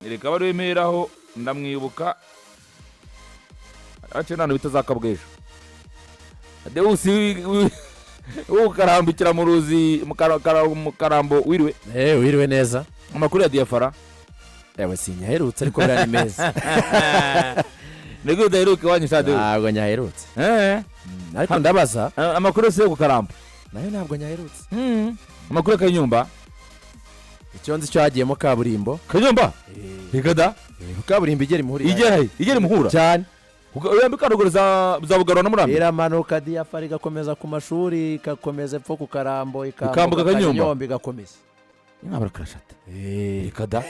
Reka baremeraho, ndamwibuka aciye n'ahantu bita za Kabwejo. Dewusi ukarambikira mu ruzi mu Karambo, wiriwe? Eh, wiriwe neza. Amakuru ya Diafara? Ewe, sinyaherutse, ariko buriya ni meza. Nibwo udaheruka iwanyu sha, Dewusi? Ntabwo nyaherutse. Ariko ndabaza. Amakuru yose yo ku Karambo? Nayo ntabwo nyaherutse. Amakuru ya Kanyumba? Icyo nzi cyo hagiyemo kaburimbo. Kanyumba? Reka da! Kaburimbo igera imuhurira. Igera he? Igera imuhura? Cyane. Uyambika ruguru za Bugarura na Murambi? Iramanuka Diafara, igakomeza ku mashuri, igakomeza epfo ku Karambo. Ikambuka Kanyumba? Igakomeza. Inka barakarashata. Reka da!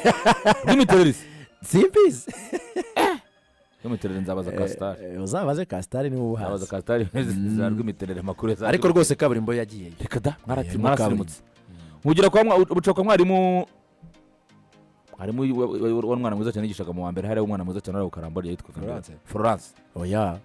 Rw'imiterere se? Simbizi. Rw'imiterere nzabaza Kasitari. Uzabaze Kasitari niwe Nzabaza ubuhazi. Kasitari za rw'imiterere, amakuru za Ariko rwose kaburimbo yagiyeyo. Reka da! Harimo. Mwarasirimutse mugira kwa ubuca kwa mwarimu, mwarimu wa mwana mwiza cyane yigishaga mu wa mbere hariya, umwana mwiza cyane ari Karambo yitwaga Florence? Florence. Oya.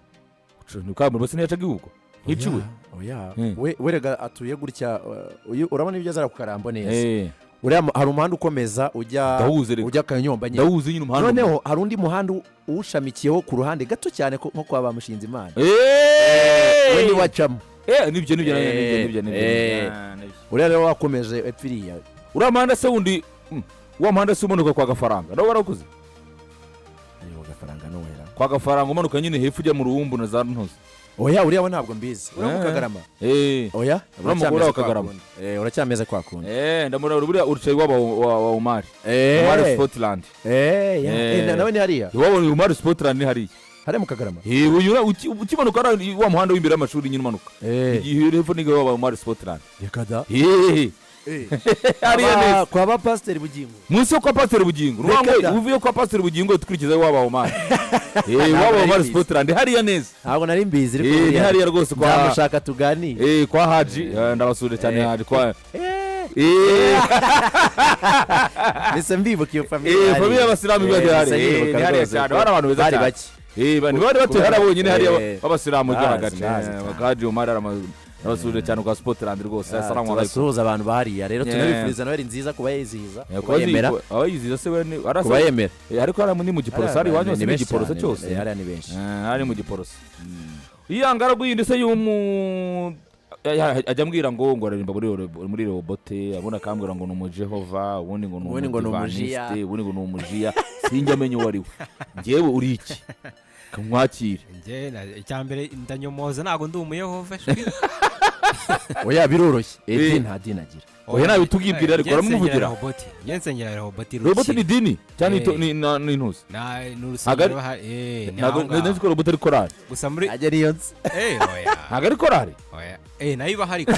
Ni kaburimbo se ntiyacaga iwubwo nticiwe? Oya. Hmm. We rega atuye gutya, uyu urabona ibyo azara ku Karambo neza. Eh. Uriya hari umuhanda ukomeza ujya Ndawuzi reka. ujya Kanyomba nyine. Ndawuzi nyine umuhanda. Noneho hari undi muhanda uwushamikiyeho ku ruhande gato cyane nko kwa ba Mushinzimana. Eh! We niwacamo. Eh, nibyo, nibyo, nibyo, nibyo, nibyo. Eh. Ah, nibyo. Uriya rero wakomeje epfo iriya. Uriya muhanda se wundi, wa muhanda se umanuka kwa Gafaranga nawo barawukoze? Ariwo Gafaranga n'uwera. Kwa Gafaranga umanuka nyine hepfo ujya mu Ruwumbu na za Ntuzi. Oya, uriya we ntabwo mbizi, uriya mu Eh. Kagarama. Eh. Oya. Uriya mugore wa Kagarama. Eh, uracyameze kwa kundi. Eh, ndamurabura buriya urucayi waba wa Umari. Eh. Umari Scotland. Eh, ya. Eh. Eh, nawe ni hariya. Iwabo ni Umari Scotland, ni hariya. Hariya mu Kagarama. Eh, unyura ukimanuka hariya wa muhanda w'imbere y'amashuri nyine umanuka. Eh. Igihe uri hepfo ni waba Umari Scotland. Reka da! Eh. Hariya neza. Kwa ba Pasiteri Bugingo. Munsi yo kwa Pasiteri Bugingo. Reka Ruvuga ngo da. uvuye kwa Pasiteri Bugingo tukurikiza waba Umari. Eh, waba Umari Nari mbizi. Scotland hariya neza. Ntabwo nari mbizi, ariko Eh, ni buriya hariya rwose kwa nzamushaka tuganire. Eh, kwa Haji. Eh, ndabasuje cyane. Eh. Haji kwa Eh. Eh. Mbese mbibuka iyo famille Eh, hariya. famille y'abasilamu iba Eh, ihari. mbese Eh, nyibuka ni hariya rwose cyane. ko Bari abantu beza bari cyane. bake. Eh, bari batuye hariya bonyine hariya Eh. b'abasilamu Ndazi, igaragaje. ndazi cyane. Haji Umar arabasuje cyane kwa Scotland rwose. Ah, Assalamu alaikum. tubasuhuza abantu bahariya rero. Yeah. Tunabifuriza Noheli nziza kuba yizihiza, Eh, kuba yemera. Abayizihiza se we arasa- Kuba yemera. Eh, ariko hariya ni mu Giporoso, hari iwanyu hose Ni ni benshi Giporoso cyane. cyose. Eh, hariya ni benshi. Eh, hari mu Giporoso. Iya ngaragu yindi se y'umu ajya ambwira ngo aririmba muri Robote, ubundi akambwira ngo ni umujehova, ubundi ngo ni Ubundi ngo ni umujiya. umudivantiste, ubundi ngo ni umujiya. Sinjya amenya uwo ari we. Njyewe uri iki kamwakire? Njye icya mbere ndanyomoza, ntabwo ndi umuyehova shwi. Oya, biroroshye. Eh. Edi nta dini agira. Oya, nawe tubwibwira, ariko Njye nsengera uramuvugira. Rehoboti. Njye nsengera Rehoboti. Robote ni idini cyangwa Eh. ni intuzi? Na ni Ntabwo urusengero bahari, ni Ntabwo aho ngaho. nzi ko Robote ari korari. Gusa muri Ajya niyo nzi. Eh, oya. Ntabwo ari korari? Oya, nayo ibaho, ariko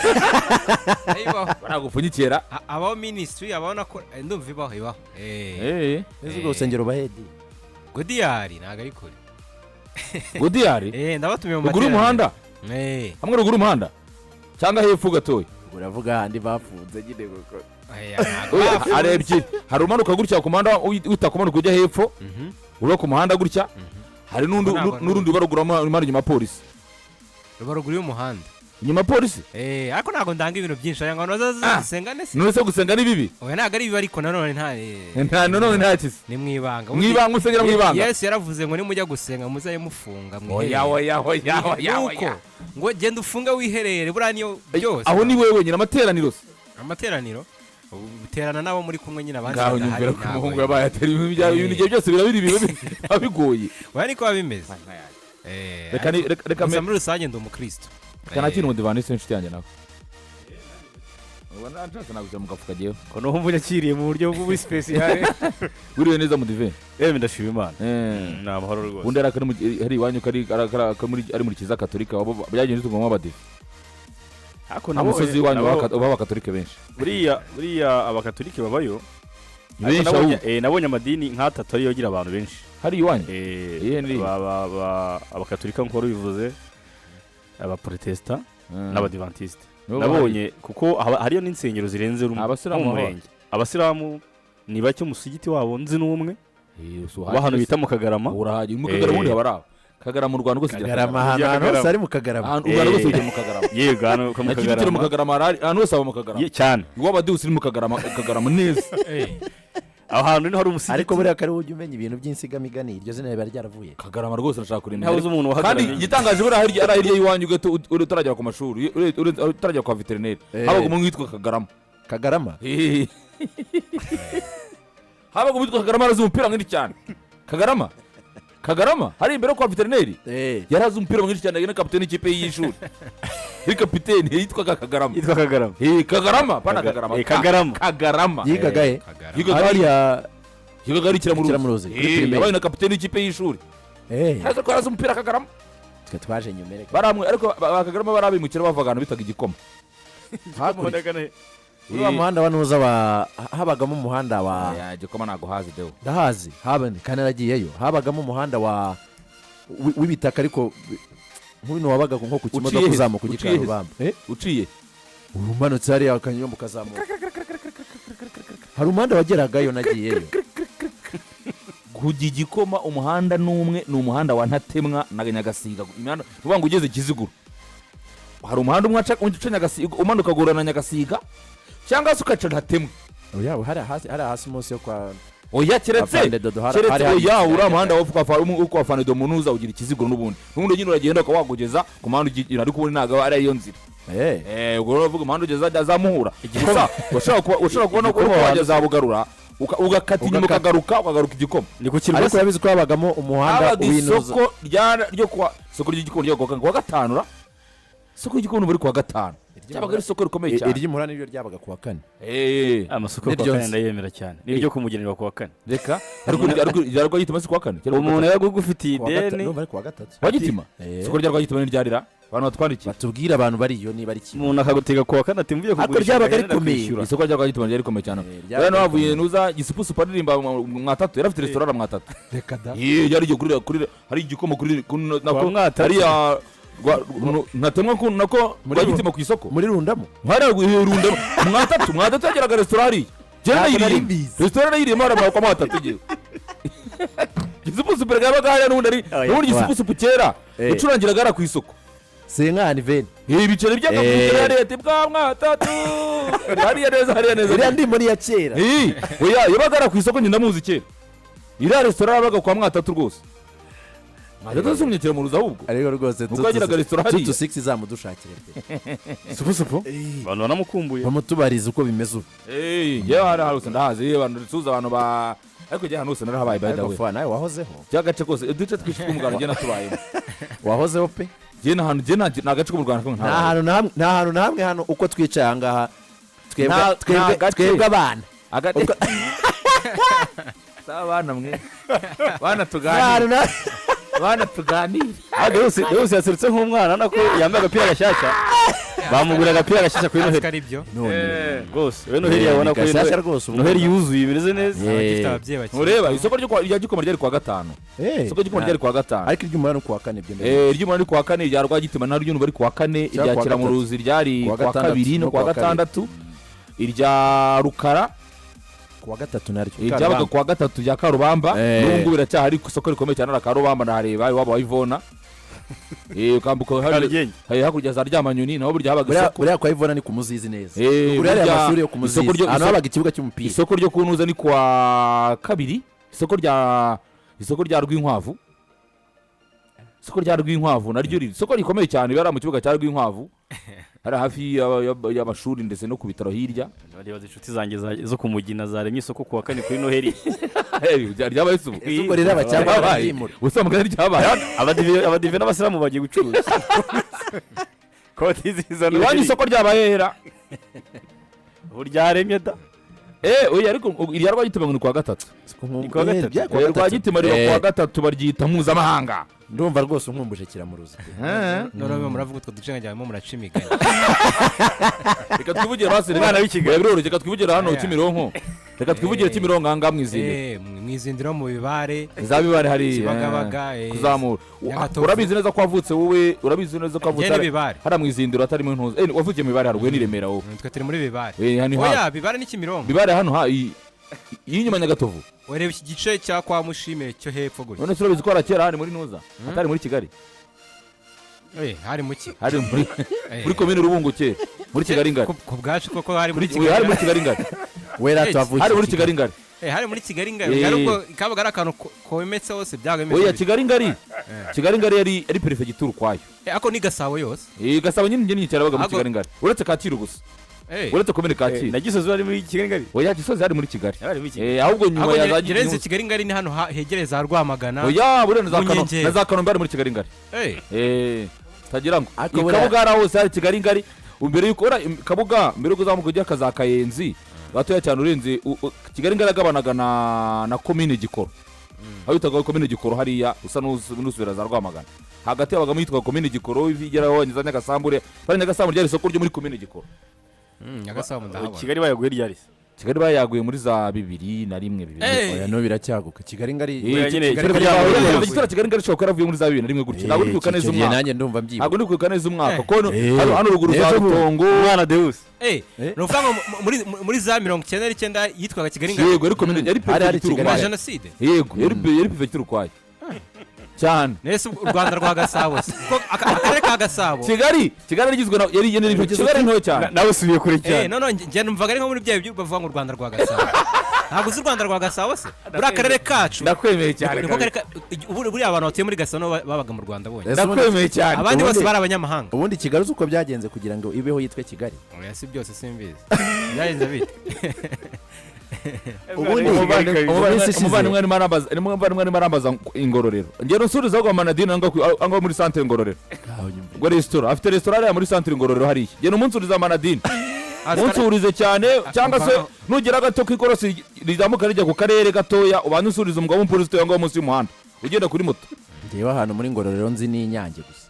nayo ibaho. Baragupfunyikira. Abaho ministry, abaho na ndumva ibaho. Eh. Ese urwo rusengero bahedi? Godiyari ntabwo ari kure. Godiyari? Eh, ndabatumiye mu Ruguru y'umuhanda? Eh. Hamwe ruguru y'umuhanda cyangwa hepfo gatoya? Uravuga handi bafunze nyine kuko Oya, ntabwo Oya, bafunze. hari ebyiri. Hari umanuka gutya ku muhanda, uhita kumanuka ujya hepfo, uba ku muhanda gutya. Hari n'undi Ntabwo n'urundi uba ruguru inyuma inyuma ya polisi. Ruba ruguru y'umuhanda. Inyuma ya polisi. Eh, ariko ntabwo ndanga ibintu byinshi aya ngo bazaze Ah. gusenga nese. None se gusenga ni bibi? Oya, ntabwo ari bibi, ariko nanone nta Nta nanone nta kisi. Ni mu ibanga. Mu ibanga, usengera mu ibanga. Yesu yaravuze ngo nimujya gusenga muzaye mufunga Oya. mwiherere. Oya, oya, oya. Nuko Oya. ngo genda ufunge wiherere, buriya niyo byose. Aho ni wewe wenyine amateraniro se? Amateraniro uterana n'abo muri kumwe nyine, abandi Ngaho badahari. nyumvira ko Ntabwo umuhungu yabaye atari ibintu ibintu igihe byose birabiri biba bigoye. Oya, niko biba bimeze. Eh, Reka reka gusa muri rusange ndi umukristo. Reka nakire umudivantiste w'inshuti yanjye nawe. Ubona nshatse nagushyira mu gafuka agiyeho. Ko numva unyakiriye mu buryo buri spécial. Wiriwe neza, mudive? Yewe, ndashima Imana. Eh. Ni amahoro rwose. Ubundi hari akari hari iwanyu kari ari muri Kiliziya Katolika, byagenze tugomba abadive. Ariko Nta musozi iwanyu uba abakatolika benshi? Buriya abakatolike babayo. Ni Ariko benshi ahubwo. nabonye amadini nk'atatu ariyo agira abantu benshi. Hari iwanyu? Eh, Iyihe ni? Abakatolika nk'uko wari ubivuze, abaprotesta n'abadivantisite. Nibo Nabonye kuko hariyo n'insengero zirenze rumwe Abasilamu nko mu murenge. Abasilamu ni bake, umusigiti wabo nzi n'umwe bahari. Eh, uba ahantu bita mu Kagarama. Urahagije mu Kagarama? Ubundi haba ari aho Kagarama mu Rwanda rwose ugira Kagarama, ahantu Kagarama. ahantu hose ari mu Kagarama. Ahantu u Rwanda rwose Eh. ugira mu Kagarama. Yego, hano mu Na Kicukiro mu Kagarama. Kagarama harahari, ahantu hose haba mu Kagarama. Ye, cyane. Iwabo Deus ni mu Kagarama, Kagarama neza. Eh, Aho hantu niho hari umusigiti. Ariko buriya kare ujya umenya ibintu by'insigamigani, iryo zina riba ryaravuye. Kagarama rwose ndashaka kurimenya. Ntabuze umuntu Kandi wahagarariye. igitangaje, buriya hirya, ari hirya y'iwanyu gato, utaragera ku mashuri, utaragera kwa veterineri, habaga umuntu witwa Kagarama. Kagarama. Habaga umuntu witwa Kagarama, arazi umupira mwinshi cyane. Kagarama, Kagarama hari imbere yo kwa veterineri. Yari azi umupira mwinshi cyane, yari na kapiteni y'ikipe y'ishuri, yari kapiteni, yitwaga Kagarama. Yitwa Kagarama. Kagarama, pana Kagarama. Kagarama. Kagarama. Yigaga he? Kagarama. Yigaga Hariya. Yigaga ari Kiramuruzi. Kiramuruzi, kuri primaire. Yabaye na kapiteni y'ikipe y'ishuri. Arazi ko arazi umupira Kagarama. Twe twaje nyuma reka. Baramwe, ariko ba Kagarama barabimukira, bavaga ahantu bitaga Igikoma. Hakurya uriya muhanda wa nuza wa habagamo umuhanda wa Aya, Igikoma ntabwo hazi, Deo. Ndahazi, haba kandi naragiyeyo. Habagamo umuhanda wa w'ibitaka, ariko nk'uno wabaga nko ku kimodoka Uciye he? uzamuka ujya i Uciye he? Karubamba. Uciye Umanutse hariya akanyombo ukazamuka, hari umuhanda wageragayo, nagiyeyo. Kujya Igikoma, umuhanda n'umwe, ni umuhanda wa Ntatemwa na Nyagasiga. Imihanda ni ukuvuga ngo ugeze Kiziguro hari umuhanda umwe uca Nyagasiga, umanuka ugahura na Nyagasiga, cyangwa se ugaca Ntatemwa. Oya, hariya hasi munsi yo kwa Oya, keretse Afande Dodo, keretse hari oya, uriya muhanda wo kwa Fande Domunuza ugira Ikiziguro, n'ubundi nyine uragenda ukaba wagugeza ku muhanda ugira, ariko ubundi ntabwo ari iyo nzira. Ubwo rero uravuga umuhanda ugeza za Muhura gusa, ushobora kubona ko Igikoma. wageza za Bugarura, ugakata inyuma, Ugakata. ukagaruka Igikoma. Ni ku kirwa. Ariko urabizi ko habagamo umuhanda Habaga w'inuza. isoko ryo kuwa, isoko ry'Igikoma ryo kuwa gatanu ra, isoko ry'Igikoma buri kuwa gatanu ryabaga ari isoko rikomeye cyane. Iry'umuhanda niryo ryabaga kuwa kane. Amasoko yo kuwa Niryo kane nzi. ndayemera cyane, n'iryo kumugenera kuwa kane. Reka, ariko irya Rwagitima si kuwa kane? Cyangwa kuwa Umuntu gatatu? yagugufitiye Kuwa gatatu, ideni. ndumva ari kuwa gatatu. Rwagitima. Eh. Isoko rya Rwagitima niryarira abantu batwandikiye. Batubwire abantu bariyo niba ari kimwe. Umuntu akagutega kuwa kane ati mvuye Ariko kugurisha ryabaga agahene, rikomeye. ndakwishyura. Isoko rya Rwagitima ryari rikomeye cyane. Ryabaga Buriya wavuye rikomeye. nuza Gisupusupu aririmba Mwatatu, yari afite resitora Mwatatu. Reka da. Yari igiye kuri hari Igikoma kuri nako Kwa Mwatatu. hariya Ntatemwa nako Muri Rwagitima ku isoko. Muri Rundamo. Hariya Runda Mwatatu, Mwatatu yageraga resitora hariya. Njyewe Ntabwo nari nayiriyemo. mbizi. Resitora nayiriyemo hariya kwa Mwatatu. Igihe Gisupusupu erega yabaga hariya n'ubundi ari Oya. n'ubundi Gisupusupu kera yacurangiraga hariya ku isoko. Senkani veni. Ibiceri by'akabiceri hariya ati bwa Mwatatu hariya neza, hariya neza. Iriya ndimo ni iya kera. Oya, yabaga hariya ku isoko, njye ndamuzi kera. Iriya resitora yabaga kwa Mwatatu rwose. Mwatatu si umunyekiramuruzi ahubwo. Ariko rwose Nuko yagiraga resitora hariya. Tutu sigisi izamudushakire pe. Supusupu abantu banamukumbuye. Bamutubarize uko bimeze ubu. Yewe, hariya hose ndahazi. Abantu dusuhuza abantu ba, ariko njye ahantu hose narahabaye, by the Ariko way. fa nawe wahozeho. By'agace kose, uduce twinshi two mu Rwanda njye natubayemo. Wahozeho pe. Njye nta hantu, njye nta gace ko mu Rwanda kamwe Nta ntabaye. hantu na hamwe, nta hantu na hamwe hano uko twicaye aha ngaha twebwe Nta twebwe gace. twebwe abana. Agate sawa bana, mwe bana, Nta tuganire. hantu na Bana, tuganire. Ah, Deus yaserutse nk'umwana nako yambaye agapira gashyashya, bamugura agapira gashyashya kuri Noheli. Ko ari byo. None Rwose we Noheli yabona ko gashyashya rwose ubu. Noheli yuzuye, bimeze neza. Abagifite ababyeyi bakiri Ntureba bato. isoko rya Gikoma ryari kuwa gatanu. Isoko ry'Igikoma ryari kuwa gatanu. Ariko iry'umunani kuwa kane ibyo ndabizi. Iry'umunani kuwa kane, irya Rwagitima naryo numva ari kuwa kane. Cyangwa Irya kuwa Kiramuruzi ryari Kuwa kuwa gatandatu kabiri no no kuwa kuwa kabiri. gatandatu. Irya Rukara Kuwa gatatu naryo. ryabaga kuwa gatatu, rya Karubamba. N'ubu ngubu biracyahari, ku isoko rikomeye cyane ari Karubamba, ndahareba iwabo wa Ivona. Ukambuka Nyarugenge. hari hakurya za Ryamanyoni, naho burya habaga Buriya isoko. buriya kwa Ivona ni ku Muzizi neza. Buriya Burya amashuri yo ku Muzizi, isoko ahantu habaga ikibuga cy'umupira. Isoko ryo kunuza ni kuwa kabiri, isoko rya Rwinkwavu, isoko rya Rwinkwavu naryo riri isoko rikomeye cyane, riri mu kibuga cya Rwinkwavu, hari hafi y'amashuri ndetse no ku bitaro hirya. Baribaza inshuti zanjye zo kumugina zaremye isoko kuwa kane kuri Noheli. Ryabaye se ubu? Ese ubwo riraba cyangwa Ryabaye. bararyimura? Ubusa mugari ryabaye. Abadive n'abasilamu bagiye gucuruza koti ziza Iwanyu Noheli. isoko ryabaye hera? Ubu ryaremye da. Oya, ariko irya Rwagitima ngo ni kuwa gatatu. Ni kuwa gatatu. Ryari kuwa gatatu. Rwagitima riba kuwa gatatu, baryita mpuzamahanga. Ndumva rwose unkumbuje Kiramuruzi pe. Noneho muravuga utwo duce nkagira ngo muraca imigani. Reka twivugire basi, reka. Umwana w'i Kigali. Oya, biroroshye, reka twivugire hano. Aya. Kimironko, reka twivugire Kimironko aha ngaha mu Izindiro. Mwizindiro mu Bibare. Za Bibare hariya. Kibagabaga, Kuzamura. Nyagatovu. Urabizi neza ko wavutse wowe, urabizi neza ko wavutse Njye ni Bibare. hariya mu Izindiro, atari mu Ntuza. Wavukiye mu Bibare haruguru, ni Remera wowe. Twe turi muri Bibare. Hano Oya, hafi. Bibare ni Kimironko. Bibare hano ha y'inyuma Nyagatovu. Wareba iki gice cya kwa Mushime cyo hepfo gutya. None se urabizi ko hariya kera hari muri Ntuza, atari muri Kigali? Hari mu ki? Hari muri muri komine Rubungo kera, muri Kigali Ngari. Ku bwacu koko hari muri Oya, hari Kigali. muri Kigali Ngari. Wera Eh, tuhavukiye. Hari muri Kigali Ngari. Hari muri Kigali Ngari. Eh. Ngari ubwo kabaga ari akantu kometse hose, byabaga bimeze Oya. bite? Kigali Ngari, Kigali Ngari yari perefegitura ukwayo. Ako ni Gasabo yose. Gasabo nyine, njye nicara baga muri Kigali Ngari, uretse Kacyiru gusa. Uretse komine Kacyiru. Na Gisozi bari muri Kigali Ngari. Oya, Gisozi hari muri Kigali. Bari muri Kigali. Ahubwo nyuma Ahubwo ya za ngerenze Kigali Ngari ni hano hegereye za Rwamagana. Oya, buriya na za Mu Kanombe, nkengero. na za Kanombe hari muri Kigali Ngari. Tagira ngo Ariko i Kabuga hari hose hari Kigali Ngari. Mbere yuko ura Kabuga, mbere yuko uzamuka ujya kaza Kayenzi gatoya cyane, urenze Kigali Ngari yagabanaga na komine Gikoro, aho bitaga komine Gikoro hariya usa n'usubira za Rwamagana. Hagati habagamo yitwa komine Gikoro, igeraho za Nyagasambure. Bari Nyagasambure ryari isoko ryo muri komine Gikoro. Nyagasabo ndahabona. Kigali bayaguye ryari se? Kigali bayaguye muri za 2001, bibiri. Oya, no biracyaguka Kigali Ngari. Oya, nyine, Kigali Kigali Ngari. Perefegitura Kigali Ngari ishobora kuba yaravuye muri za 2001 gutya. Ntabwo ndi kwibuka neza Icyo gihe umwaka. nanjye ndumva mbyibuka. Ntabwo ndi kwibuka neza umwaka, kuko hano ruguru za Ejo bundi. Rutongo. Umwana Deus. Ni ukuvuga ngo muri za 99 yitwaga Kigali Ngari. Yego, ariko yari Hari perefegitura Kigali Nyuma ya ukwayo. jenoside. Yego, yari perefegitura ukwayo cyane. Nese u Rwanda rwa Gasabo se? Kuko akarere ka Gasabo. Kigali rigizwe na yari Kigali ntoya cyane. Nawe usubiye kure cyane. No, njye numvaga ari nko muri bya byo bavuga ngo u Rwanda rwa Gasabo. Ntabwo uzi u Rwanda rwa Gasabo se? Buriya akarere kacu Ndakwemeye cyane. niko karere buriya abantu batuye muri Gasabo nibo babaga mu Rwanda bonyine. Ese ubundi- Ndakwemeye cyane. Abandi bose ubundi- bari abanyamahanga. Ubundi Kigali uzi uko byagenze kugira ngo ibeho yitwe Kigali? Oya, si byose simbizi. Byagenze bite? Ubundi mu minsi ishize- Umuvandimwe arimo arambaza Ingororero. Ngero nsurizaho kwa Manadine aho muri santere Ngororero. Ngaho nyumva. Ubwo resitora, afite resitora hariya muri santere Ngororero hariya. Genda umunsuriza Manadine, munsurize cyane, cyangwa se nugera gato ku ikorosi rizamuka rijya ku karere gatoya, ubanze usurize umugabo w'umupolisi utuye aho ngaho munsi y'umuhanda ugenda kuri moto. Njyewe ahantu muri Ngororero nzi ni Inyange gusa.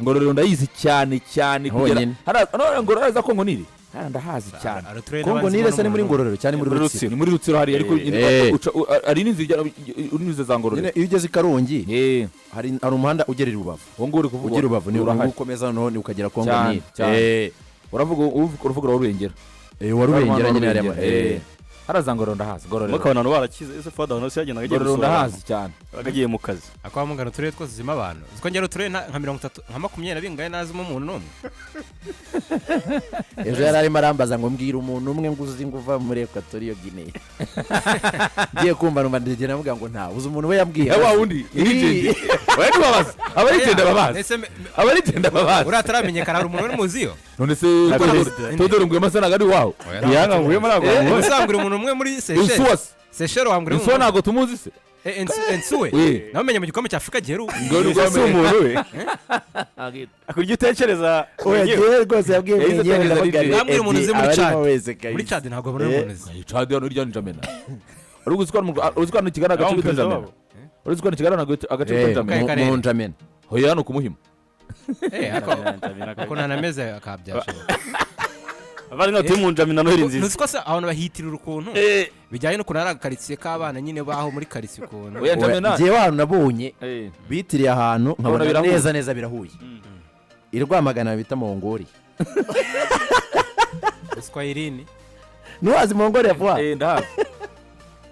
Ngororero ndayizi cyane cyane kugera Honyine. Hariya none Ngororero za Kongo Nili, hariya ndahazi cyane. Hari uturere Kongo n'abandi Nile se ni muri n'umuntu. Ngororero cyane muri Muri Rutsiro? Ni muri Rutsiro hariya, ariko hari n'inzira unyuze za Ngororero. Nyine iyo ugeze i Karongi hari umuhanda ugera i Rubavu. Uwo nguwo uri kuvuga. Ugera i Rubavu ni Urahari. ukomeza noneho ni ukagera Kongo Cyane, Nile. cyane. Uravuga Rubengera. Warubengera nyine hariya. Hariya za Ngororero ndahazi, Ngororero. Mukabona abantu barakize ese fada abantu bose yagendaga agiye Ngororero gusura abantu. ndahazi cyane. Yabaga agiye mu kazi. Akaba mungana uturere twose zima abantu. Uziko ngera uturere nka 30, nka 20 na bingahe nazimo umuntu n'umwe. Ejo yari arimo arambaza ngo mbwira umuntu umwe ngo uzi ngo uva muri Ekwatoriyo Guinea. Ngiye kumva numva ndegera navuga ngo ntawe uzi umuntu we yambwiye. Ya wa wundi irigende, oya, ntibabaza abarigenda babazi. Ese Abarigenda babazi. uriya ataramenyekana, hari umuntu uri muziyo? None se Todoro Ngwema se ntabwo ari iwawe? Yanga nguye muri ako. Uzambwira umuntu umwe muri Seychelles. Insuwa se? Seychelles wambwira Insuwa umuntu. ntabwo tumuzi se? Ensuwe. Namenye mu gikombe cya Afurika giheruka. Ngo ni Si umuntu we kurya utekereza. Oya, njyewe rwose yabwiye Yahise mwenyewe atekereza ndavuga ari nti, Nambwira umuntu uzi muri abarimo Chad. wese kabisa. Muri Chad ntabwo abona umuntu uzi. Chad hano hirya ni Njamena. Uri uzi ko hano i Kigali agace Aho bita perezida Njamena? wabo. Uri uzi ko hano i Kigali hano agace bita Njamena? Karere. Mu Njamena. Hoya, hano ku Muhima. Ako ntanameze akabyashoboka. Abari nk'abatuye mu Njamena, Noheli nziza. Ntuzi ko se abantu bahitirira ukuntu bijyanye n'ukuntu ari agakaritsiye k'abana nyine baho muri karitsiye ukuntu. Oya, Njamena. Njyewe ahantu nabonye bitiriye ahantu nkabona birahuye. Neza neza birahuye, i Rwamagana bita Mongori. Uswayirini. Ntiwazi Mongori vuba? Ndahazi.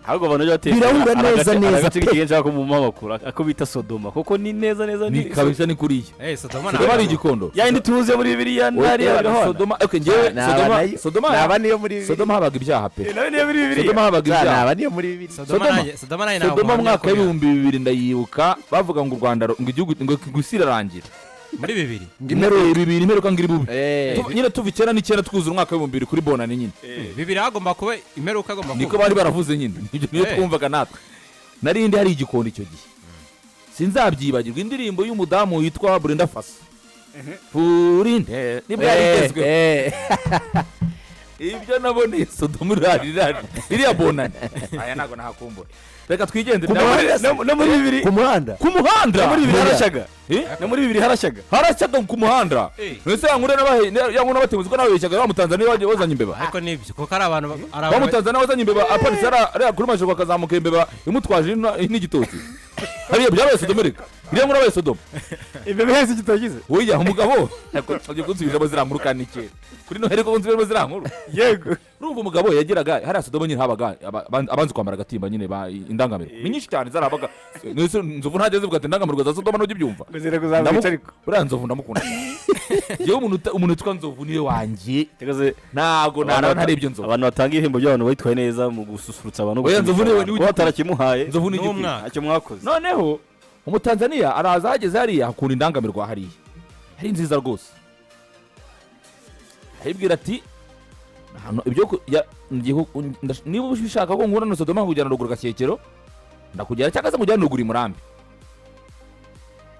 Ahubwo abantu bajya bateka. Birahura neza neza Agace pe. k'ikigali nshaka ko mumuha amakuru ako bita Sodoma, kuko ni neza neza. Ni kabisa, ni kuriya. Sodoma. Sodoma ari Igikondo. Ya yindi tuzi muri Bibiliya nariya birahwana. Sodoma, okay, njyewe Sodoma, Sodoma, Naba niyo muri Bibiliya. Sodoma habaga ibyaha pe. Nawe niyo muri Bibiliya. Sodoma habaga ibyaha. Naba niyo muri Bibiliya. Sodoma Sodoma. nanjye, Sodoma nanjye ntabwo Sodoma mu mpamya mwaka ko bihari. w'2000 ndayibuka, bavuga ngo u Rwanda ngo igihugu ngo isi irarangira. Muri bibiri. Ngo 2000 imperuka ngo iri bubi. Nyine tuva 99 twuzura umwaka w'2000 kuri bonani nyine. Bibiri hagomba kuba imperuka, agomba Niko kuba. bari baravuze nyine. Ibyo niyo twumvaga natwe. Narindi hari Igikondo icyo gihe, sinzabyibagirwa, indirimbo y'umudamu witwa Brenda Fassie, Furinde, nibwo yari igezweho. Ibyo naboneye Sodoma irari irari iriya bonani, aya ntabwo nahakumbura. Reka twigendere. Ku muhanda se? No muri bibiri. Ku muhanda. Ku muhanda. No muri bibiri harashyaga. Eh? No muri bibiri harashyaga. Harashyaga ku muhanda. Mbese ya nkuru ya nkuru n'abateguzi ko nababeshyaga, wa Mutanzaniya wazanye imbeba. Ariko nibyo kuko ari abantu ari Wa abantu Mutanzaniya wazanye imbeba aparitse hariya kuri Majerwa, akazamuka imbeba imutwaje n'igitoki hariya, byabaye Sodoma reka. Iriya nkuru abaye Sodoma. Ibyo bihese kitagize. Oya, umugabo agiye kunsubizamo ziriya nkuru kandi ni kera kuri Noheli ko nsubiramo ziriya nkuru. Urumva, umugabo yageraga hariya Sodoma nyine, habaga abanzi kwambara agatimba nyine, indangamirwa ni nyinshi cyane zarabaga. Nese Nzovu ntajya zivuga ati indangamirwa za Sodoma ntujya ubyumva? Ngo zira kuzamwica ariko. Buriya Nzovu ndamukunda yewe, umuntu witwa Nzovu niwe wanjye. Tegaze. Ntabwo naba ntarebye Nzovu. Abantu batanga ibihembo by'abantu bitwaye neza mu gususurutsa abantu, Oya, Nzovu gushimisha abantu. niwe Kuba batarakimuhaye, Nzovu ni igikwiye. N'umwaka. ntacyo mwakoze. Noneho Umutanzaniya araza, ahageze hariya akunda indangamirwa hariya ari nziza rwose, aribwira ati hano ibyo ngiye niba ubishaka ko nkura na Sodoma nkujyana ruguru Gashyekero ndakujyana, cyangwa se nkujyana ruguru i Murambi.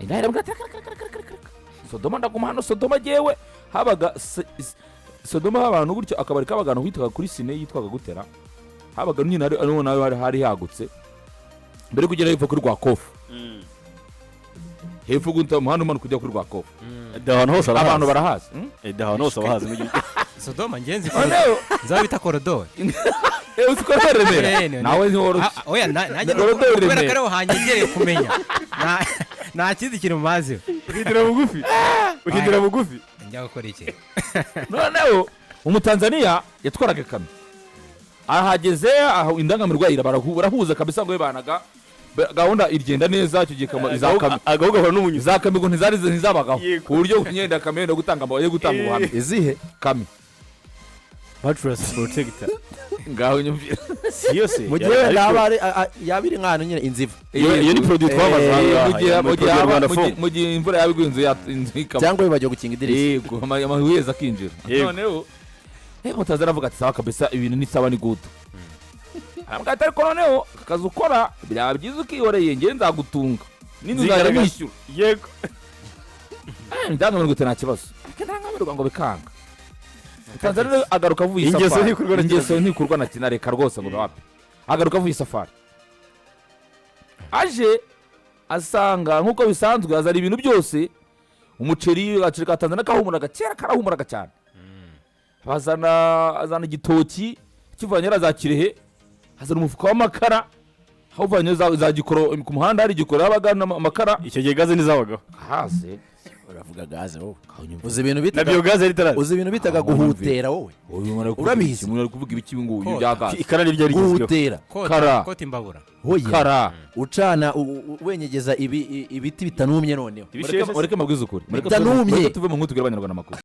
Indaya iramubwira ati reka reka reka reka reka reka, Sodoma ndaguma hano. Sodoma jyewe habaga Sodoma abantu gutyo, akabari kabaga ahantu hitwaga kuri Sine, yitwaga gutera, habaga nyine ariho nawe hari hagutse mbere yo kugera hepfo kuri Rwakofu, hepfo guta umuhanda umanuka ujya kuri Rwakofu. Ahantu hose arahazi. Abantu barahazi, Ahantu hose abahazi mu gihugu. Sodoma ngenzi Noneho nzaba bita korodori. Uzi ko ari Remera. Nawe ntiworoshye. Ah, oya, nanjye Korodori kubera Remera. ko ariho hanyegereye kumenya. Nta kindi kintu maziho. Uhindura bugufi, uhindura bugufi. Njya gukora iki? Noneho Umutanzaniya yatwaraga ikamyo, ahageze aho indangamirwa barahuza kabisa ngo banaga gahunda igenda neza icyo gihe iza kamyo Agahu gahora n'umunyuzi. Za kamyo ngo ntizari ntizabagaho Yego. ku buryo kunyenda kamyo no gutanga yo gutanga ubuhamya. Izihe? Kamyo. Patriots protector. Ngaho nyumvira. Si yose. Mu gihe wenda haba hari yaba iri nk'ahantu nyine inzivu. Iyo ni produit twamaze Mu ahangaha. gihe Iyo mu ni gihe produit Rwanda Foam. mu gihe imvura yaba iguye inzu ikaba Cyangwa wibagiwe gukinga idirishya. Yego, amahuhezi akinjira. Yego. Noneho Mutazi aravuga ati sawa kabisa, ibintu ni sawa, ni good. Aravuga ati ariko noneho aka kazi ukora byaba byiza ukihoreye, njye nzagutunga n'inzu nzajya Zigaragaza. nishyura. Indangamirwa iti nta kibazo, ariko indangamirwa ngo bikanga. Tanzania rero agaruka avuye Ingeso isafari. ntikurwa na Ingeso ntikurwa na kina, reka rwose ngo wapi. Agaruka avuye isafari, aje asanga nk'uko bisanzwe azana ibintu byose, umuceri, agaceri ka Tanzania kahumuraga kera, karahumuraga cyane, bazana, azana igitoki kivanye za Kirehe, azana umufuka w'amakara awuvanye za Gikoro, ku muhanda hari Gikoro yabaga amakara. Icyo gihe gaze ntizabagaho. Haze. Uravuga gaze wowe, Kanyumva. uzi ibintu Na bitaga biyogaze yari itaraza. Uzi ibintu bitaga Ah, guhutera wowe? Uyu muntu ari kuvuga Urabizi? iki? Umuntu ari kuvuga ibiki ibi ngubu Kota. bya gaze? Ikara ni ryari rigezweho. Guhutera. Kota. Kara. Kota imbabura. Hoya. Kara. Ucana wenyegeza ibiti bitanumye noneho. Ibisheshe se? Mureke mabwize ukuri. Bitanumye. Mureke tuve mu nkuru, tubwire Abanyarwanda amakuru.